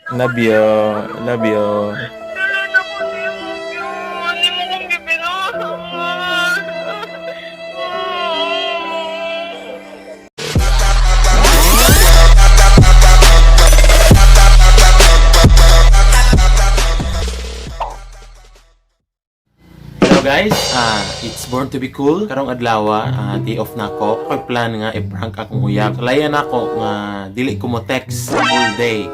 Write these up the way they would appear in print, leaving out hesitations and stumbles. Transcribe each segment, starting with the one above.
Love you. Love you. Dili na ko nimo yun. Hindi mo kong gibinuhat. Hello guys, it's Born to be Cool. Karong adlaw, day off na ako. Ako'y plan nga i-prank akong uyab. Sulayan ako nga dili ko mo text whole day.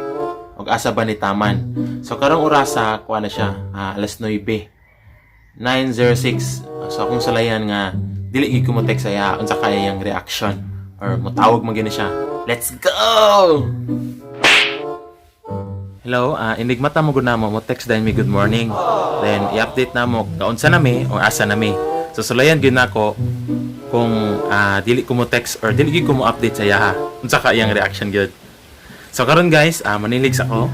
Og asa ba ni taman. So karong orasa, kuha na siya, alas 9. 9:06. So akong sulayan nga dili gid ko mo text saya unsa kaya yang reaction or motawag man gyud na siya. Let's go! Hello, enigmata mo gud namo mo text dahil mi good morning. Then i-update namo kaunsa na mi or asa na mi. So sulayan gyud nako kung dili ko mo text or dili gyud ko mo update sa iyaha. Unsa ka iyang reaction gyud. So karon guys, manilig sa ko.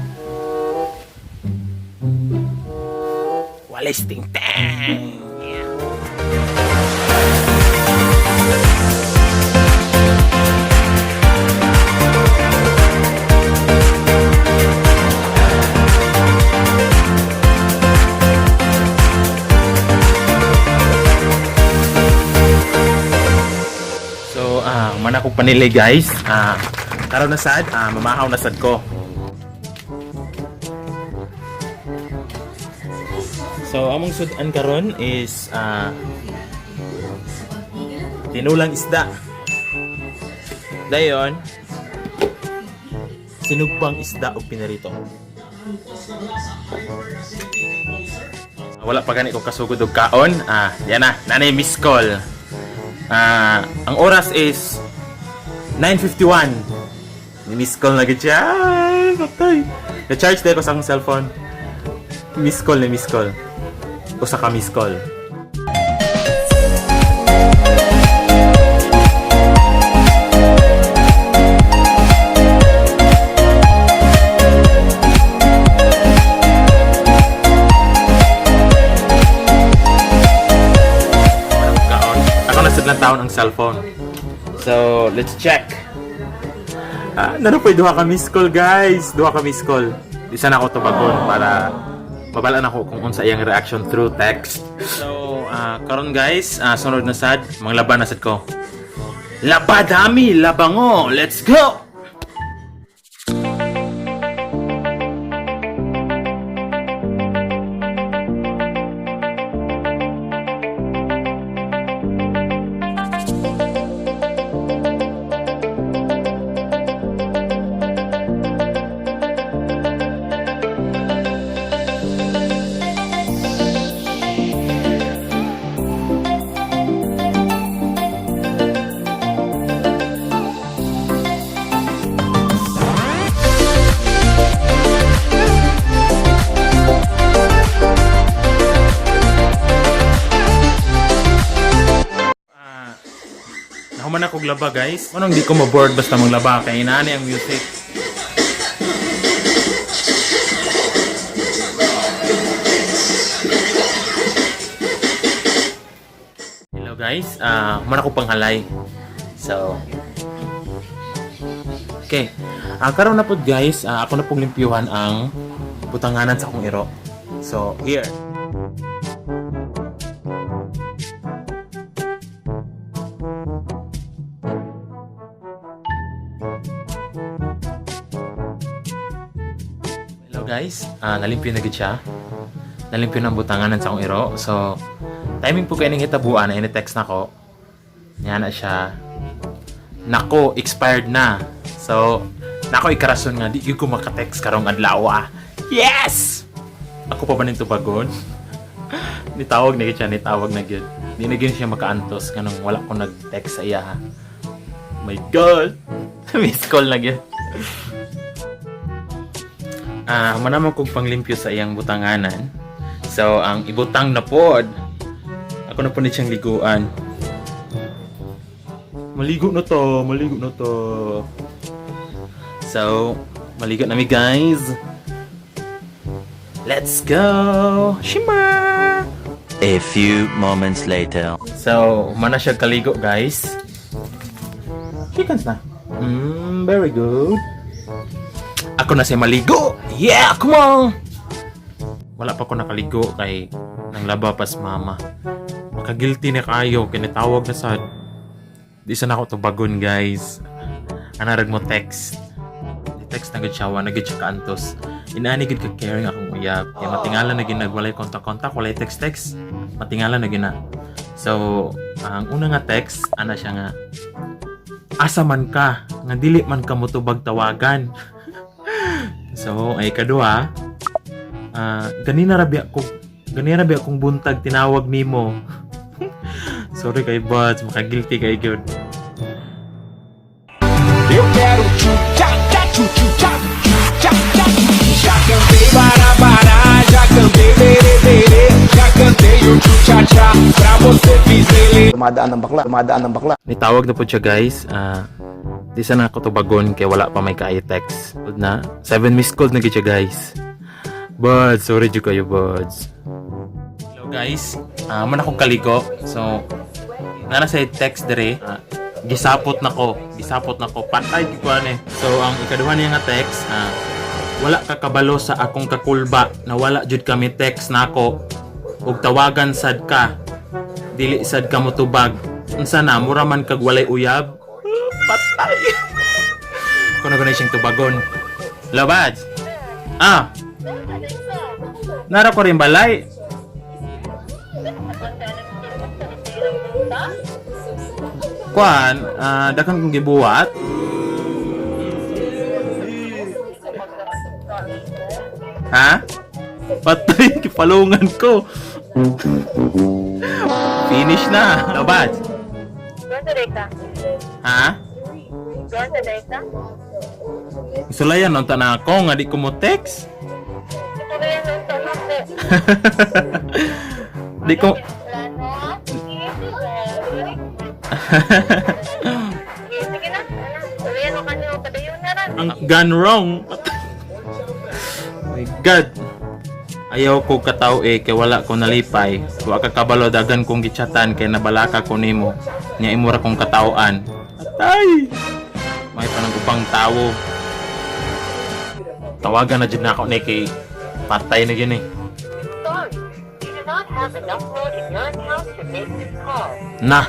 Walis ting tang. Yeah. So, man ako panili guys. Karon na sad, mamahaw na sad ko. So, among sudan karon is tinulang isda. Dayon, sinugbang isda o pinarito. Wala pa gani ko kasugod og kaon. Yan na, nanay miss call. Ang oras is 9:51. Ni-miss call na gid siya. Ay, patay. Na-charge dahil ko sa akong cellphone. Miss call na miss call. Usa ka miss call. Kaon. Ako na lang taon ang cellphone. So, let's check. Nano pa duha ka miss call, guys. Duha ka miss call. Di sana ako tubagon para mabalaan ako kung unsa iyang reaction through text. So, karon guys, sunod na sad, manglaban na sad ko. Labadami, labango. Let's go! Nahuman ako og laba guys. Anong di ko ma-bored basta maglaba kay inaani ang music. Hello guys, human ako panghalay. So, okay. Karon na pod guys, ako na pong limpyuhan ang butanganan sa akong iro. So, here. Hello guys, nalimpyo na gid siya. Nalimpyo na ang butanganan sa akong iro. So, timing po kayo ning hitabuan na ini-text na ko. Yan na siya. Nako, expired na. So, nako ikarason nga di gyud ko maka-text karong adlaw. Yes! Ako pa ba ning tubagon? Nitawag na gid siya, nitawag na gid. Di na gid siya makaantos kanang wala ko nag-text sa iya. Ha. My God! Miss call na gid. Manamang kong panglimpyo sa iyang butanganan. So, ang ibutang na pod. Ako na po ni siyang liguan. Maligo na to, maligo na to. So, maligo na mi guys. Let's go! Shimmer! A few moments later. So, mana siya kaligo guys. Chickens na. Very good. Ako na siya maligo. Yeah, come on! Wala pa ko nakaligo kay nang laba pas mama. Makagilty na kayo, kinitawag na sad. Di sa nako tubagon, guys. Anarag mo text. Ni text na gud siya, wa na gud siya kaantos. Inaani gud ka caring akong uyab. Kay matingala na gid walay kontak-kontak, walay text-text. Matingala na gid na. So, ang una nga text, ana siya nga, "Asa man ka nga dili man ka motubag tawagan?" So, ay kaduha, "Ganina ra biya kong buntag tinawag nimo." Sorry kay buds, makagilty kay gyud. Eu quero tchu tchá tchá tchu tchu tchá tchu tchá tchá. Já cantei bará, já cantei berê berê, já cantei o tchu tchá tchá. Pra você fiz lelê. Dumadaan ng bakla, dumadaan ng bakla. Nitawag na po siya, guys. Ah, di sana ako tubagon kay wala pa may kaayo text. Good na. Seven missed calls na gid siya, guys. Buds, sorry jud kayo, buds. Hello, guys. Ah, man akong kaligo. So, nara sa text dire. Ah, gisapot na ko. Gisapot na ko. Patay ko eh. So, ang ikaduha niya nga text, "Wala ka kabalo sa akong kakulba na wala jud kami text nako ug tawagan sad ka, dili sad ka motubag. Unsa na, mura man kag walay uyab?" Patay kuno gani siyang tubagon. Hello, buds. Ah, nara ko rin balay. Kuan, ah, daghan kong gibuhat. Ha, patay, kipalungan ko. Finish na. Hello, buds. Doon ka? Ha? Doon sa data? Sulayan unta na ako nga di ko mo text. Ito na yan ang tanong ko. Di ko Plano? Sige, sige na. Sulayan mo kanyo. Padayon na rin. Ang gone wrong. My God. Ayaw ko kataw eh kay wala ko nalipay. Wa ka kabalo dagan kong gichatan kay nabalaka ko nimo. Nya imura kong katawan. Atay. May panang upang tawo. Tawagan na jud na ako ni kay patay na gyud eh. Sorry, you do not have enough load in your account to make this call. Na,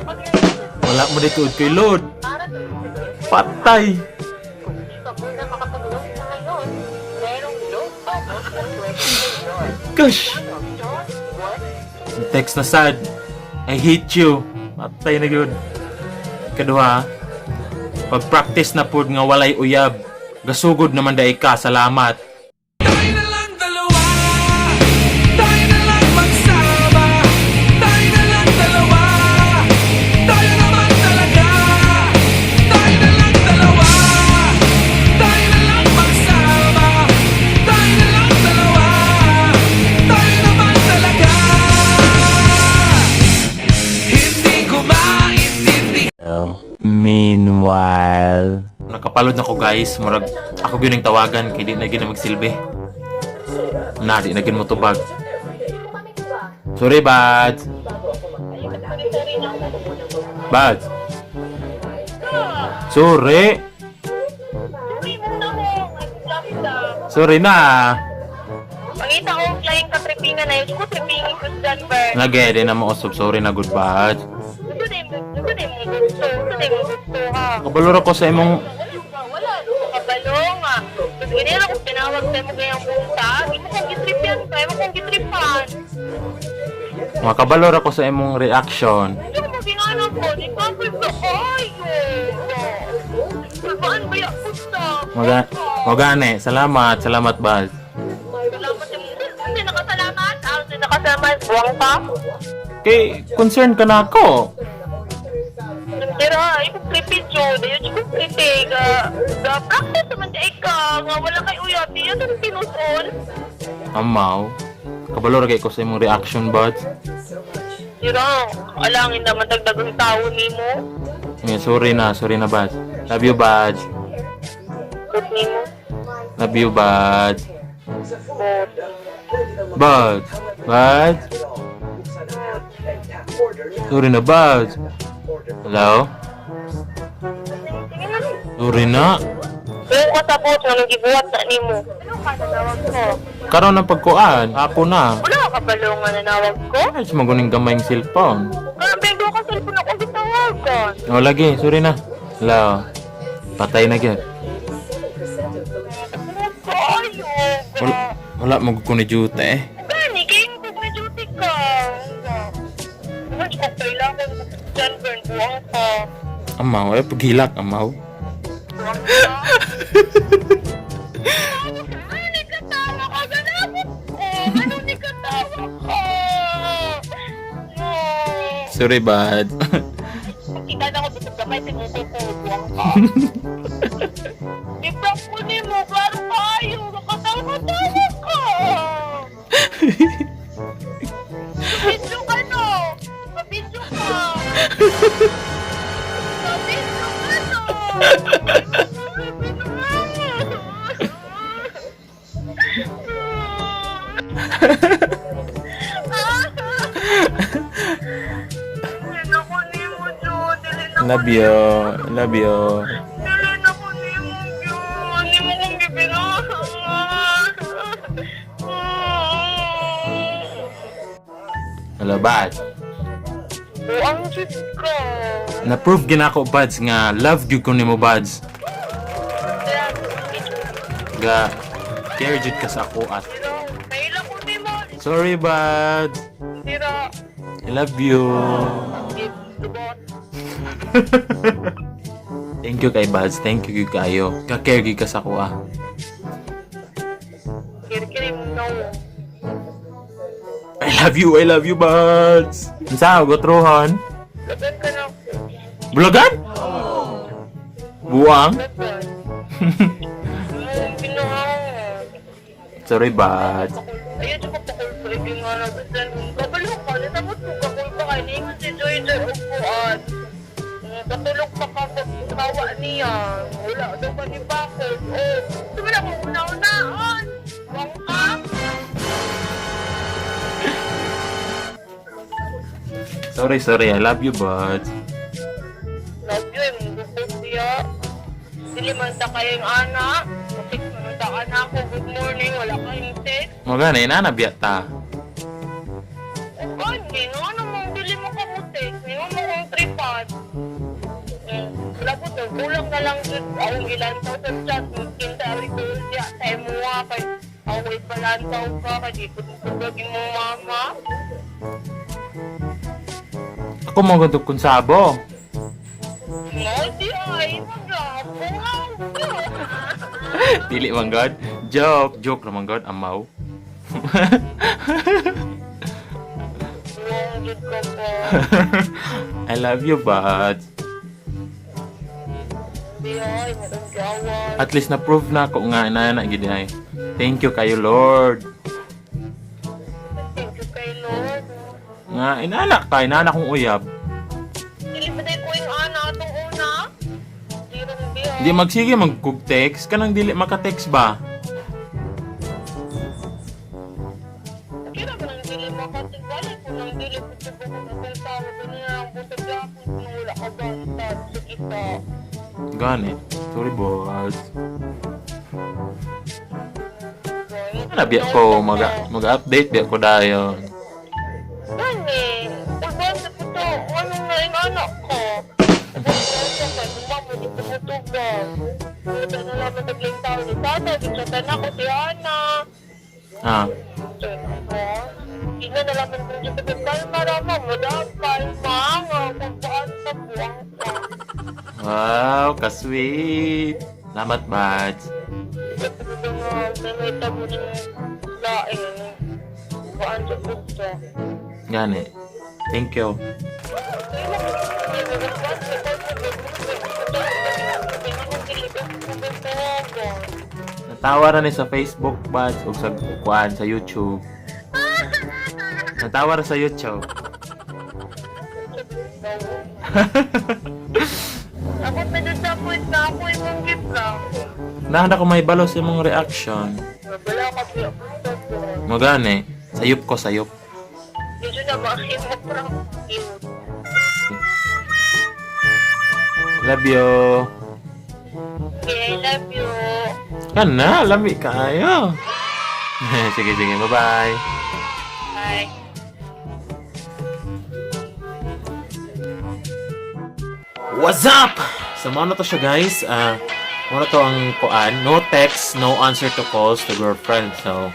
wala mo dito kay load. Para tuloy-tuloy, Patay. kung hindi ka muna makapag-load sa ngayon, merong load bonus na pwede sa iyo. Gosh. Star 1 Text na sad. "I hate you." Patay na gyud. Kaduha, pag-practice na pud nga walay uyab. Gasugod naman dai ka, salamat. Tayo na lang dalawa, tayo na lang magsama, tayo na lang dalawa, tayo naman talaga. Tayo na lang dalawa, tayo na lang magsama, tayo na lang dalawa, tayo naman talaga. Hindi ko maintindihan. Meanwhile. Nakapalod na ko, guys, murag ako gyud ang tawagan kay di na gyud na magsilbi. Na di na gyud mo tubag. Sorry, buds. Buds. Sorry. Sorry mo na mo. Sorry na. Pangita ko flying ka tripingan na yun. Ko tripingin ko sa Denver. Lagi, di na mo usab. Sorry na, good buds. Gusto din mo gusto. Gusto din mo gusto ha. Kabalura ko sa imong Wala, kabalo nga. Tapos ganyan ako tinawag sa mo gayang buntag. Imo kong gitrip yan ba? Imo kong gitripan. Mga kabalora ko sa imong reaction. Hindi ko maginanap ko. Di ko ako sa ay. Kulbaan ba yung pusta? Magane, salamat, salamat, buds. Salamat yung... Hindi nakasalamat. Ah, hindi nakasalamat. Buwang pa. Kay concern ka na ako. Pero ay, kung creepy Jude, ayun yung creepy. Ga, ga, practice naman di ay ka. Nga wala kay uyab. Di yun ang tinuson. Amaw. Kabalora kay ko sa imong reaction, buds. Pero, alangin naman dagdag ang tao nimo. Yeah, sorry na, buds. Love you, buds. Good nimo. Love you, buds. But, Buds. Buds. Sorry na, buds. Hello? Sige na. Sorry na. Oo. kasabot nga nang gibuhat na nimo. Ano ka nanawag ko? Karon ang pagkuan, ako na. Wala ka balo nga nanawag ko? Ay, maguning gamay yung cellphone. Grabe, do ka cellphone ako gitawagan. O lagi, sorry na. Hala, patay na gyud. Kayo. Wala, wala mo ko ni duty eh. Gani, kayo kung may duty ka. Mas ko kailangan sunburn buwang ka. Amaw, ay paghilak amaw. Buwang ka. Ano ni katawa ka? Ganabot ko. Ano ni katawa ka? No. Sorry, bad. Kita na ko dito gamay, tinuko ko, buwang ka. I-prank ko ni mo, klaro kayo. Nakatawa-tawa ka. Video ka no! Video ka! Video ka no! Love you. Love you. Dili na ko nimo, Gyo. Hindi mo kong gibinahan. Hello, bad. Buang jud ka. Na-prove ginako, buds, nga love gyud ko nimo, buds. Ga, care jud ka sa ako at. Kaila ko nimo. Sorry, buds. Dira. I love you. Tubot. Thank you kay buds. Thank you gyud kayo. Ka-care gyud ka sa ako ah. Kirkiri mo na. I love you, buds. Unsa gotruhon? Laban ka na. Bulagan? Buwang? Laban. Mo binahan. Sorry, buds. Ayun, tsaka pakulpa. Ibig nga na. Kabalo ka. Nasabot ko kakulpa ka. Ningon si Joy Joy upuan. Katulog pa ka sa kawa niya. Wala daw ka ni Bakod. Oh, tumila ko una-unaan. Wang ka. Sorry, sorry. I love you, buds. Love you, eh. Mong siya. Dili man ta kayong anak. Text man ta anak ko. Good morning. Wala kayong text. Mo gani na nabiya ta. O gani, no? Ano mong dili mo ka mo text? Ningon mo kong tripan. Wala po to. Kulang na lang dun. Akong ilantaw sa chat. Kinta ari ko siya. Sa imuha kay ako ipalantaw ka. Kay di ko tugag imong mama. Ako mo gudog kun sabo. No, di ay. Magapo. Dili man god. Joke, joke naman god amaw. Wong jud ko po. I love you, buds. Di ay. Matong gawan. At least na-prove na ako nga na na gid ay. Thank you kayo, Lord. Thank you kay Lord. Nga inana ka, inana kong uyab. Dili ba tayo ko yung ana atong una? Di rin di ay. Di magsige mag-text kanang dili maka-text ba? Kira ba nang dili makasig balik ko nang dili ko sa buong atong tao ganun ang busog yapon kung wala ka bantad sa kita. Gani. Sorry, boss. Ano biya ko mag mag-update biya ko dayon. Gani, ulbasa sa puto, anong na yung anak ko? Ulbasa ka, lumamo, di ko mutubag. Wala na naman tagling tao ni Tata, di siya na ko si Ana. Ah, Hindi na nalaman kung dito sa kalma rama mo daw, kalma nga, kung saan sa buwang ka. Wow, ka-sweet. Salamat, buds. Ito nga, may tabo ng laing, kuan sa puto. Gani. Thank you. Natawa ra ni sa Facebook, buds, ug sa kuan sa YouTube. Natawa ra sa YouTube. Ako na-disappoint na ako yung gift lang. Nahanda ko may balo sa imong reaction. Wala ka siya. Mo gani. Sayop ko, sayop. Medyo na makimok lang. Love you. Okay, I love you. Kana, lami kaayo. Sige, sige. Bye-bye. Bye. What's up? So, mao na to siya, guys. Ah, mao na to ang kuan. No text, no answer to calls to girlfriend. So,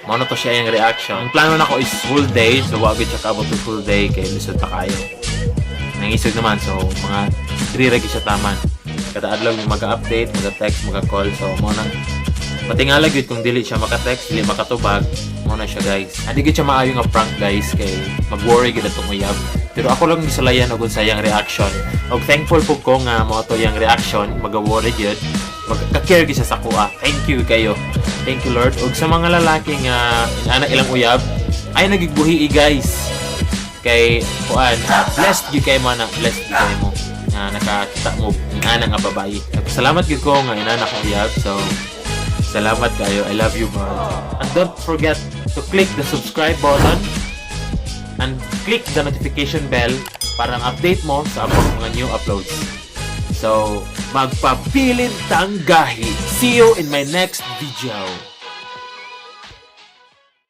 mao na to siya yung reaction. Ang plano nako is full day. So, wa gyud siya kaabot og full day kay lisod pa kayo. Nangisog naman. So, mga 3 ra gyud siya taman. Kada adlaw yung mag-update, mag-text, mag-call. So, mao nang patingala gyud kung dili siya maka-text, dili makatubag, mao na siya, guys. Andi gyud siya maayo nga prank, guys, kay mag-worry gyud atong uyab. Pero ako lang gisulayan og unsa iyang reaction. Og thankful pud ko nga mao to iyang reaction, mag-worry gyud. Magka-care gyud siya sa kuha. Thank you kayo. Thank you, Lord. Og sa mga lalaki nga inana ilang uyab, ay nagigbuhi, guys, kay kuan, blessed gyud kay mo na, blessed gyud kay mo nga nakakita mo ingana nga babae. Salamat gyud ko nga inana akong uyab. So salamat kayo. I love you, man. And don't forget to click the subscribe button and click the notification bell para update mo sa akong mga new uploads. So, magpabilin tanggahi. See you in my next video.